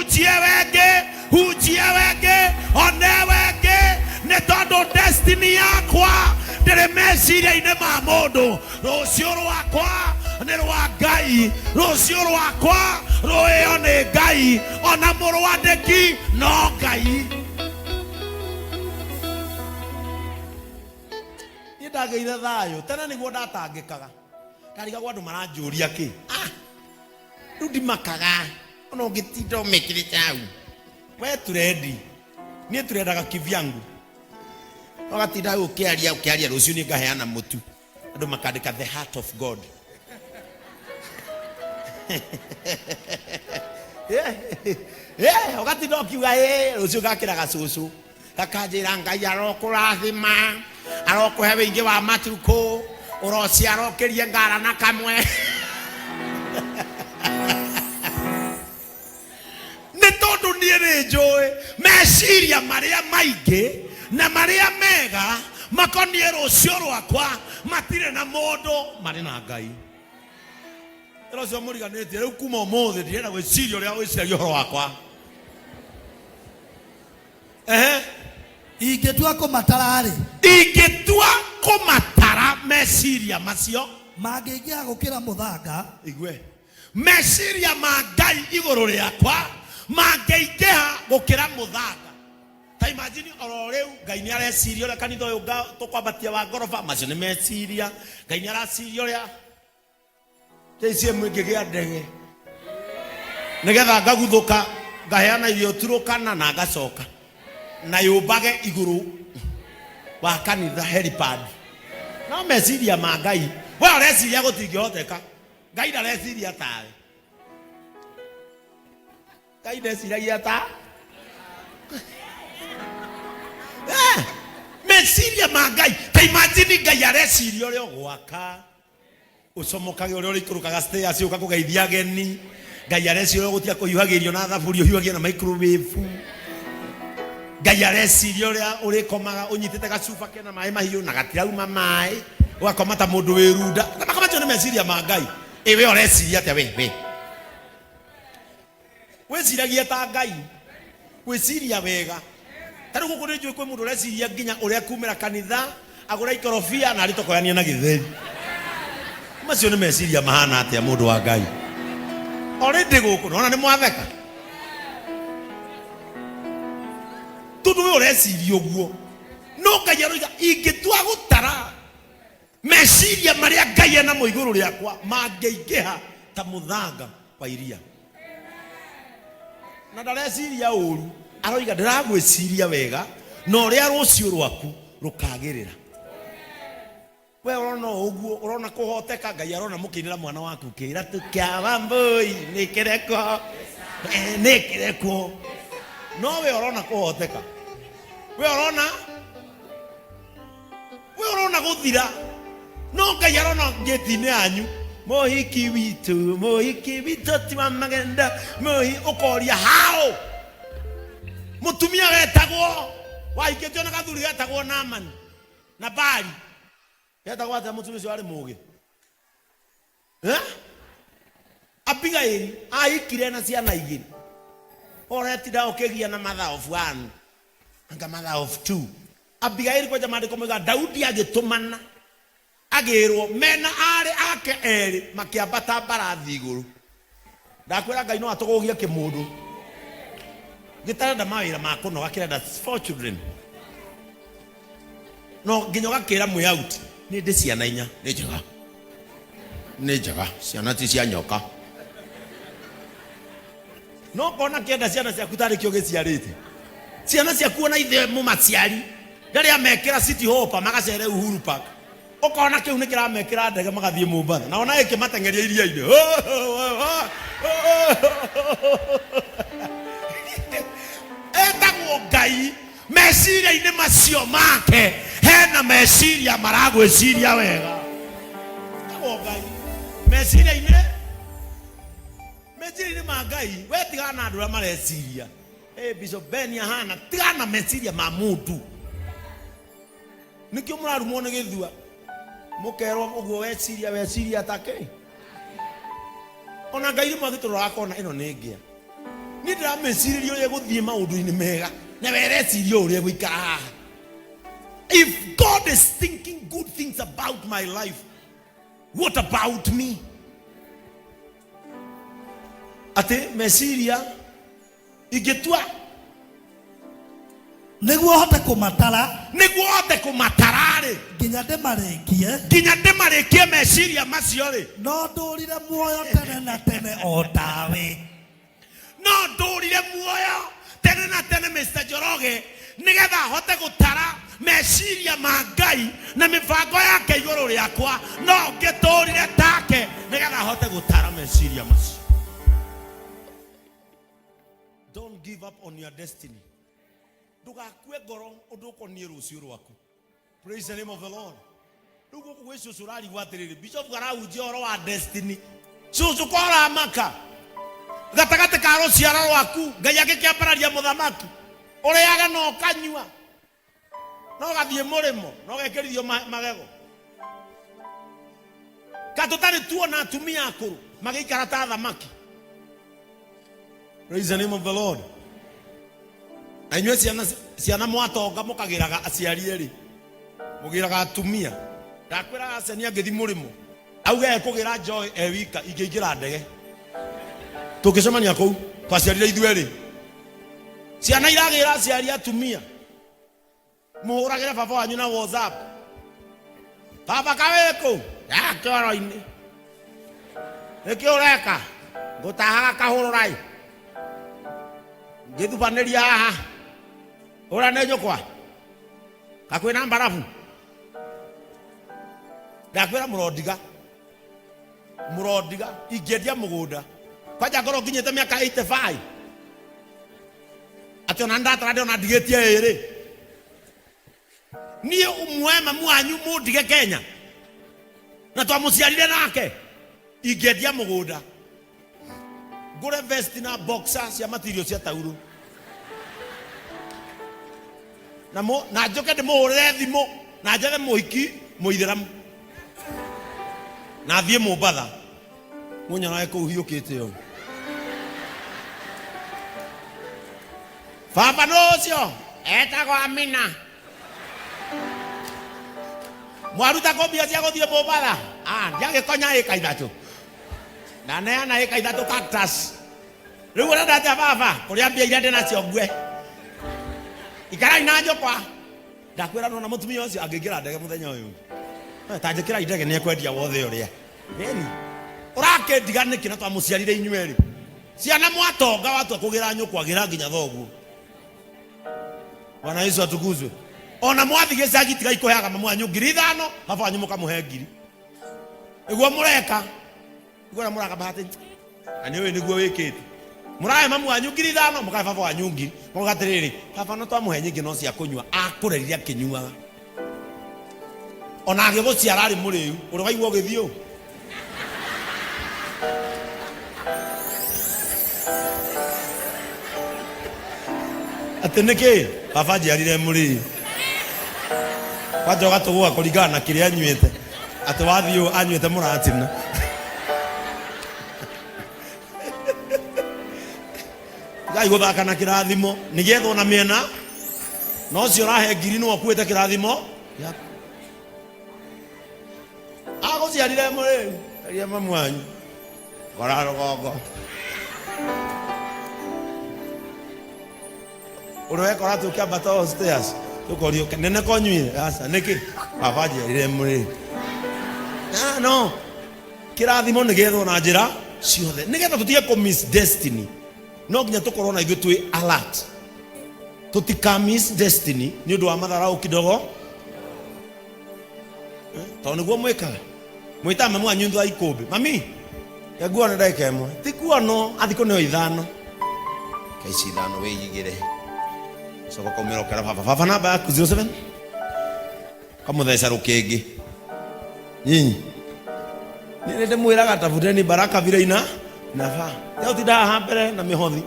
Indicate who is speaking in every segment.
Speaker 1: Hunjie wengĩ, hunjie wengĩ, one wengĩ, nĩ tondũ destiny yakwa ndĩrĩ meciria-inĩ ma mũndũ. Rũciũ rwakwa nĩ rwa Ngai, rũciũ rwakwa rũĩo nĩ Ngai, ona mũrwandĩki no Ngai. Niĩ ndagĩire thayũ tene nĩguo ndatangĩkaga, ndarigagwo andũ maranjũria kĩ. Ah, rĩu ndimakaga ona ũngĩtinda ũmĩkĩrĩte hau we turendi niĩ turendaga kivyangu ũgatinda hau ũkĩaria ũkĩaria rũciũ niĩ ngaheana mũtu andũ makandĩka the heart of God. Ũgatinda ũkiuga ĩ rũciũ ngakĩra gacũcũ gakanjĩra Ngai arokũrathima, arokũhe wĩingĩ wa matukũ, ũrociara ũkĩrie ngara na kamwe. Nĩ tondũ niĩ nĩ njũĩ meciria marĩa maingĩ na marĩa mega makoniĩ rũciũ rwakwa matirĩ na mũndũ, marĩ na Ngai. Ĩra ũcio mũriganĩtie rĩu kuma ũmũthĩ ndirenda gwĩciria ũrĩa wĩciragia ũhoro wakwa. Ehe.
Speaker 2: Ingĩtua kũmatara-rĩ,
Speaker 1: Ingĩtua kũmatara meciria macio,
Speaker 2: mangĩingĩha gũkĩra mũthanga.
Speaker 1: Igue meciria ma Ngai igũrũ rĩakwa mangĩingĩha gũkĩra mũthanga. Ta imagine oro rĩu Ngai nĩ areciria ũrĩa kanitha ũyũ tũkwambatia wa ngoroba, macio nĩ meciria. Ngai nĩ araciria ũrĩa KCM ĩngĩgĩa ndege nĩgetha ngaguthũka ngaheana irio Turukana na ngacoka na yũmbage igũrũ wa kanitha helipad. No meciria ma Ngai, we ũreciria gũtingĩhoteka. Ngai ndareciria tawe. Ngai ndeciragia ta meciria ma Ngai. Ta imagine Ngai areciria ũrĩa ũgwaka, ũcomokage ũrĩa ũrĩikũrũkaga stairs ũka kũgeithia ageni. Ngai areciria ũrĩa ũgũtiga kũhiũhagĩrio na thaburia, ũhiũhagie na microwave. Ngai areciria ũrĩa ũrĩkomaga ũnyitĩte gacuba kena maĩ mahiũ na gatirauma maĩ, ũgakoma ta mũndũ wĩ runda. Na makoma macio nĩ meciria ma Ngai. Ĩ we ũreciria atĩa we we? Wĩciragia ta Ngai, gwĩciria wega. Ta rĩu gũkũ nĩ njũĩ kwĩ mũndũ ũreciria nginya ũrĩa kumĩra kanitha agũre ikorobia na arĩtokoyania na gĩtheri. Macio nĩ meciria mahana atĩa mũndũ wa Ngai? Already gũkũ nona nĩ mwatheka. Tondũ we ũreciria ũguo, no Ngai aroiga ingĩtua gũtara meciria marĩa Ngai enamo igũrũ rĩakwa mangĩingĩha ta mũthanga wa iria. Na ndareciria ũru, aroiga ndĩragwĩciria wega na ũrĩa rũciũ rwaku rũkagĩrĩra. We ũrona ũguo, ũrona kũhoteka, Ngai arona mũkĩinĩra mwana waku kĩratũ kĩa Wambũi nĩ kĩrekwo, nĩ kĩrekwo. No we ũrona kũhoteka, we ũrona, we ũrona gũthira, no Ngai arona ngĩti-inĩ yanyu mũhiki witũ, mũhiki witũ ti wa magenda, mũhi ũkoria how mũtumia wetagwo wahikĩtio na gathuri getagwo Naamani na Bali getagwo atĩa mũtumia ũcio warĩ mũgĩ? Eh? Abigaili ahikire na ciana igĩrĩ, ũretinda ũkĩgia na mother of one anga mother of two. Abigaili kwanja maandĩko moiga Daudi agĩtũmana agĩrwo mena arĩ ake erĩ makĩambata mbarathi igũrũ. Ndakwĩra Ngai no atũgũgie kĩmũndũ gĩtarenda mawĩra ma kũnoga, kĩrenda four children, no nginya ũgakĩra mwĩ out nĩ ndĩ ciana inya, nĩ njega, nĩ njega, ciana ti cia nyoka. No kona kĩenda ciana ciaku tarĩ kĩo gĩciarĩte ciana ciaku, ona ithe mũmaciari ndarĩ amekĩra City Hopper magacere Uhuru Park, ũkona kĩu nĩ kĩramekĩra ndege magathiĩ Mombasa, na ona ĩkĩmateng'eria iria-inĩ. Etagwo Ngai. Meciria-inĩ macio make hena meciria maragwĩciria wega. Etagwo Ngai. Meciria-inĩ, meciria-inĩ ma Ngai, we tigana na andũ arĩa mareciria. Hey, Bishop Ben ahana, tigana na meciria ma mũndũ. Nĩkĩo mũrarumwo nĩ gĩthua, mũkerwo ũguo weciria, weciria ta kĩ. Ona Ngai rĩmwe agĩtũrora akona ĩno nĩ ngĩa. Niĩ ndĩramecirĩria ũrĩa gũthiĩ maũndũ-inĩ mega na we ereciria ũrĩa gũikara haha. If God is thinking good things about my life, what about me? Atĩ meciria ingĩtua
Speaker 2: Nĩguo hote kũmatara.
Speaker 1: Nĩguo hote kũmatara-rĩ.
Speaker 2: Nginya ndĩmarĩkie.
Speaker 1: Nginya ndĩmarĩkie meciria macio-rĩ.
Speaker 2: No ndũrire muoyo tene na tene o tawe.
Speaker 1: No ndũrire muoyo tene na tene, Mr. Njoroge, nĩgetha hote gũtara meciria ma Ngai na mĩbango yake igũrũ rĩakwa. No ngĩtũrire take nĩgetha hote gũtara meciria macio. Don't give up on your destiny. Ndũgakue ngoro ũndũ ũkoniĩ rũciũ rwaku. Praise the name of the Lord. Rĩu gũkũ gwĩ cũcũ ũrarigwo atĩrĩrĩ, bishop arahunjia ũhoro wa destiny. Cũcũ ko ũramaka gatagatĩ ka rũciaro rwaku, Ngai agĩkĩambararia mũthamaki, ũrĩaga na ũkanyua na ũgathiĩ mũrĩmo na ũgekĩrithio magego. Ka tũtarĩ tuona atumia akũrũ magĩikara ta thamaki. Praise the name of the Lord. Na inyuĩ ciana, ciana mwatonga mũkagĩraga aciari erĩ, mũgĩraga atumia. Ndakwĩraga aceni angĩthi mũrĩmo auge ekũgĩra Joy e wika, ingĩingĩra ndege tũngĩcemania kũu. Twaciarire ithuĩ erĩ. Ciana iragĩra aciari atumia. Mũhũragĩre baba wanyu na WhatsApp. Baba kawĩkũ? Ya kĩoro-inĩ. Nĩkĩ ũreka? Ngũtahaga kahũrũrai. Ngĩthubanĩria haha. Ũrĩa nĩ nyũkwa? Kakwĩna mbarabu? Ndakwĩra mũrondiga. Mũrondiga ingĩendia mũgũnda. Kwanja ngorwo nginyĩte mĩaka 85. Atĩ ona ndatara ndĩrona ndigĩtie ĩrĩ. Niĩ muoe mamu wanyu mũndige Kenya na twamũciarire nake. Ingĩendia mũgũnda ngũre vest na boxer cia material cia taurũ na na njoke ndĩmũhũrĩre thimũ na njethe mũhiki mũithĩramu na thiĩ Mombatha mũnyorage kũu hiũkĩte ũũ. Baba nũ ũcio etagwo Amina. Mwaruta kũ mbia cia gũthiĩ Mombatha? Ah, ndiagĩkonya ĩka ithatũ ndaneana ĩka ithatũ cactus. Rĩu ũrenda atĩa baba? Kũrĩa mbia iria ndĩ nacio ngue. Ikarai na nyũkwa. Ndakwĩra nona mũtumia ũcio angĩingĩra ndege mũthenya ũyũ ũngĩ. Ta njĩkĩra ndege nĩ ekwendia wothe ũrĩa. Ĩni. Ũrakĩndiga nĩkĩ na twamũciarire inyuĩ erĩ? Ciana mwatonga watua kũgĩra nyũkwa gĩra nginya thoguo. Bwana Yesu atukuzwe. Ona mwathi gĩcagi tigai kũheaga mamu wanyu 5,000, baba wanyu mũkamũhe 1,000. Nĩguo mũreka. Nĩguo ũrĩa mũraka bahati. Na nĩ ũĩ nĩguo wĩkĩte. Mũrahe mamu wanyu 5,000, mũkahe baba wanyu 1,000. Mũkauga atĩrĩrĩ, baba no twamũhe nyingĩ no cia kũnyua, akũrerire akĩnyuaga. Ona agĩgũciara arĩ mũrĩu, ũrĩ waigua ũgĩthiĩ ũũ? Atĩ nĩkĩ? Baba anjiarire mũrĩu. Kwanja ũgatũgũga kũringana na kĩrĩa anyuĩte. Atĩ wathiĩ ũũ anyuĩte mũratina. Tigai gũthaka na kĩrathimo nĩgetha ona mĩena na ũcio ũrahe ngiri nĩwe ũkuĩte kĩrathimo gĩaku. Agũciarire mũrĩu, aria mamu wanyu. Kora rũgongo. Ũrĩa wekora atĩ ũkĩambata o stairs, ũkorio nene konyuire, aca nĩkĩ? Baba anjiarire mũrĩu. Ah, no. Kĩrathimo nĩ gĩethwo na njĩra ciothe. Nĩgetha tũtige kũ miss destiny, no nginya tũkorwo na ithuĩ twĩ alert. Tũtika miss destiny nĩ ũndũ wa matharau kidogo. Tondũ nĩguo mwĩkaga. Mwĩtaga mamu wanyu thutha wa ikũmbĩ. Mami, nguona ndagĩka ĩmwe. Ti kuonwo, athiĩ kũneo ithano. Ka ici ithano wĩigĩre. Coka ũkaumĩra ũkera baba. Baba namba yaku 07 kamũtheca rũkĩngĩ. Nyinyi. Niĩ nĩ ndĩmwĩraga tafuteni baraka vile ina nafaa. Rĩu ũtindaga haha mbere na mĩhothi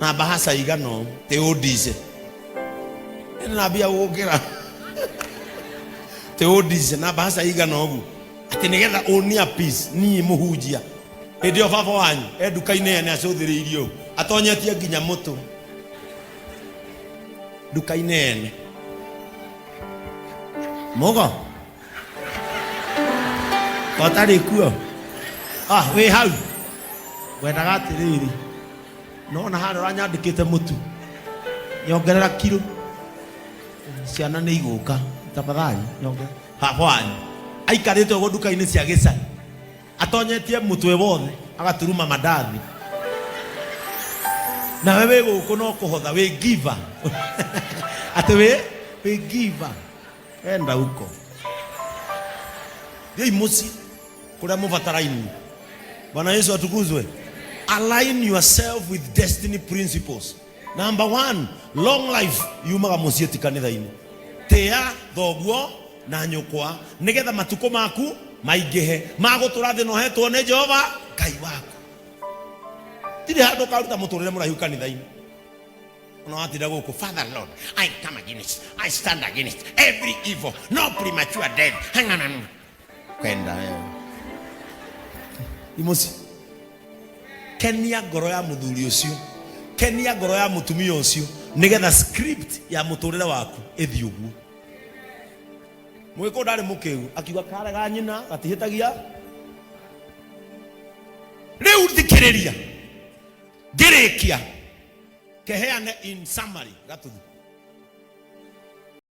Speaker 1: na mbahaca igana ũũ tĩ ũndice. Nĩ na mbia gũgũkĩra. Tĩ ũndice na mbahaca igana ũguo. Atĩ nĩgetha ũnia peace niĩ mũhunjia. Hĩndĩ ĩyo baba wanyu e nduka-inĩ ene acũthĩrĩirie ũũ. Atonyetie nginya mũtũ nduka-inĩ ene. Mũgo ũtarĩ kuo? Ah, wĩ hau. Ngwendaga atĩrĩrĩ, nona harĩa ũranyandĩkĩte mũtu, nyongerera kiro, ciana nĩ igũka, tafadhali nyongerera. Baba wanyu aikarĩte ũguo nduka-inĩ cia gĩcagi, atonyetie mũtwe wothe agaturuma mandathi, nawe wĩ gũkũ no kũhotha wĩ giver, atĩ wĩ giver. Enda huko, thiĩi mũciĩ kũrĩa mũbataraini. Bwana Yesu atukuzwe. Align yourself with destiny principles. Number one, long life yumaga mũciĩ, ti kanitha-inĩ. Tĩa thoguo na nyũkwa nĩgetha matukũ maku maingĩhe ma gũtũra thĩ na ũhetwo nĩ Jehova Ngai waku. Tirĩ handũ ũkaruta mũtũrĩre mũraihu kanitha-inĩ. Ona watinda gũkũ, "Father Lord, I come against, I stand against every evil, no premature death." Hang on, hang on. Kwenda wewe. Imuci. Kenia ngoro ya mũthuri ũcio, kenia ngoro ya mũtumia ũcio, nĩgetha script ya mũtũrĩre waku ĩthiĩ ũguo. Mũgĩkũyũ ndarĩ mũkĩgu, akiuga kare ga nyina gatihĩtagia. Rĩu thikĩrĩria, ngĩrĩkia keheane in summary gatuthu.